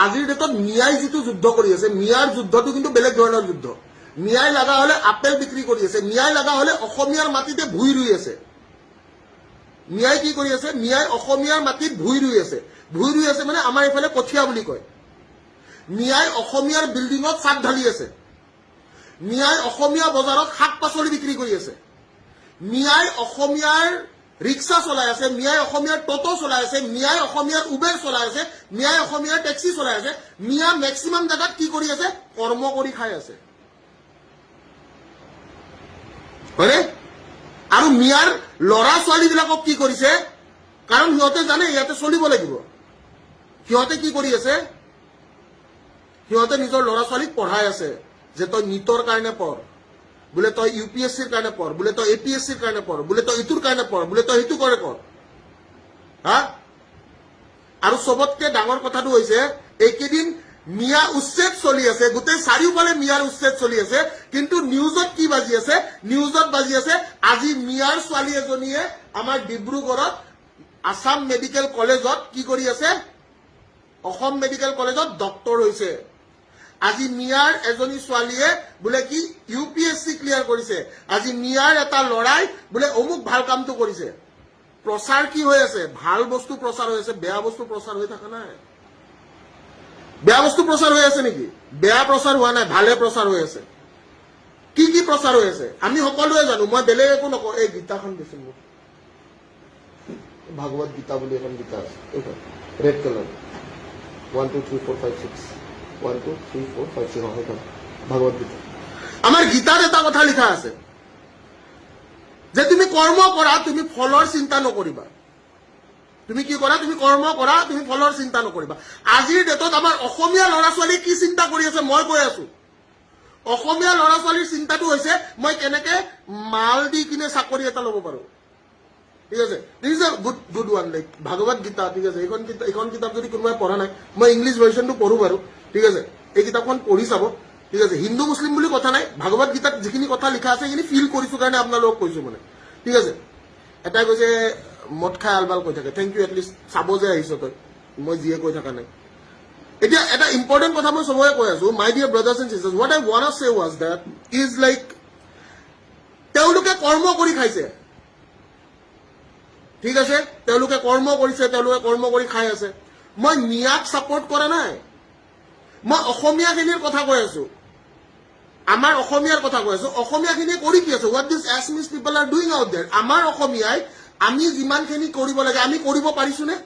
আজিৰ ডেটত মিয়াই যিটো যুদ্ধ কৰি আছে, মিয়াৰ যুদ্ধটো কিন্তু বেলেগ ধৰণৰ যুদ্ধ। মিয়াই লগা হলে আপেল বিক্ৰী কৰি আছে, মিয়াই লগা হলে অসমীয়াৰ মাটিতে ভূঁই ৰুই আছে। মিয়াই কি কৰি আছে? মিয়াই অসমীয়াৰ মাটিত ভূঁই ৰুই আছে। ভূঁই ৰুই আছে মানে আমাৰ এইফালে কঠীয়া বুলি কয়। মিয়াই অসমীয়াৰ বিল্ডিঙত চাদ ঢালি আছে। মিয়াই অসমীয়া বজাৰত শাক পাচলি বিক্ৰী কৰি আছে। মিয়াই অসমীয়াৰ ৰিক্সা চলাই আছে, মিয়াই অসমীয়াৰ টটো চলাই আছে, মিয়াই অসমীয়াৰ উবেৰ চলাই আছে, মিয়াই অসমীয়াৰ টেক্সি চলাই আছে। মিয়া মেক্সিমাম জেগাত কি কৰি আছে? কৰ্ম কৰি খাই আছে, হয়নে? আৰু মিয়াৰ ল'ৰা ছোৱালীবিলাকক কি কৰিছে? কাৰণ সিহঁতে জানে ইয়াতে চলিব লাগিব। সিহঁতে কি কৰি আছে? সিহঁতে নিজৰ ল'ৰা ছোৱালীক পঢ়াই আছে যে তই নিটৰ কাৰণে পঢ়, বোলে তই ইউপিএছচিৰ কাৰণে পঢ়, বোলে তই এপিএছচিৰ কাৰণে পঢ়, বোলে তই ইটোৰ কাৰণে পঢ়, বোলে তই সেইটো কাৰণে পঢ়। হা, আৰু চবতকে ডাঙৰ কথাটো হৈছে, এইকেইদিন মিয়া উচ্ছেদ চলি আছে, গোটেই চাৰিওফালে মিয়াৰ উচ্ছেদ চলি আছে। কিন্তু নিউজত কি বাজি আছে? নিউজত বাজি আছে, আজি মিয়াৰ ছোৱালী এজনীয়ে আমাৰ ডিব্ৰুগড়ত আছাম মেডিকেল কলেজত কি কৰি আছে? অসম মেডিকেল কলেজত ডক্তৰ হৈছে। আজি মিয়াৰ এজনী ছোৱালীয়ে বোলে কি ইউপিএছচি ক্লিয়াৰ কৰিছে। আজি মিয়াৰ এটা ল'ৰাই বোলে অমুক ভাল কামটো কৰিছে। প্ৰচাৰ কি হৈ আছে? ভাল বস্তু প্ৰচাৰ হৈ আছে, বেয়া বস্তু প্ৰচাৰ হৈ থকা নাই। বেয়া বস্তু প্ৰচাৰ হৈ আছে নেকি? বেয়া প্ৰচাৰ হোৱা নাই, ভালে প্ৰচাৰ হৈ আছে। কি কি প্ৰচাৰ হৈ আছে আমি সকলোৱে জানো। মই বেলেগ একো নকওঁ। এই গীতাখন দিছিল মোক, ভাগৱত গীতা বুলি এখন গীতা আছে, এইখন red colour, 1, 2, 3, 4, 5, 6, 1, 2, 3, 4, 5, 6, সেইখন ভাগৱত গীতা। আমাৰ গীতাত এটা কথা লিখা আছে যে তুমি কৰ্ম কৰা, তুমি ফলৰ চিন্তা নকৰিবা। তুমি কি কৰা? তুমি কৰ্ম কৰা, তুমি ফলৰ চিন্তা নকৰিবা। আজিৰ ডেটত আমাৰ অসমীয়া ল'ৰা ছোৱালী কি চিন্তা কৰি আছে, মই কৈ আছো। অসমীয়া ল'ৰা ছোৱালীৰ চিন্তাটো হৈছে, মই কেনেকে মাল দি কিনে চাকৰি এটা ল'ব পাৰো। ঠিক আছে, this is a good one, like Bhagavat Gita. ঠিক আছে, এইখন কিতাপ যদি কোনোবাই পঢ়া নাই, মই ইংলিছ ভাৰ্চনটো পঢ়ো বাৰু। ঠিক আছে, এই কিতাপখন পঢ়ি চাব। ঠিক আছে, হিন্দু মুছলিম বুলি কথা নাই। ভাগৱত গীতাত যিখিনি কথা লিখা আছে, সেইখিনি ফিল কৰিছো কাৰণে আপোনালোকক কৈছো মানে। ঠিক আছে, এটাই কৈছে মদ খাই আলবাল কৈ থাকে। Thank U, at least চাব যে আহিছ তই, মই যিয়ে কৈ থকা নাই। এতিয়া এটা ইম্পৰ্টেণ্ট কথা মই চবকে কৈ আছো, my dear brothers and sisters, what I wanna say was that is like তেওঁলোকে কৰ্ম কৰি খাইছে। ঠিক আছে, তেওঁলোকে কৰ্ম কৰিছে, তেওঁলোকে কৰ্ম কৰি খাই আছে। মই মিয়াক ছাপৰ্ট কৰা নাই, মই অসমীয়াখিনিৰ কথা কৈ আছো, আমাৰ অসমীয়াৰ কথা কৈ আছো। অসমীয়াখিনিয়ে কৰি কি আছে? What these Assamese people are doing out there? আমাৰ অসমীয়াই আমি যিমানখিনি কৰিব লাগে, আমি কৰিব পাৰিছোনে?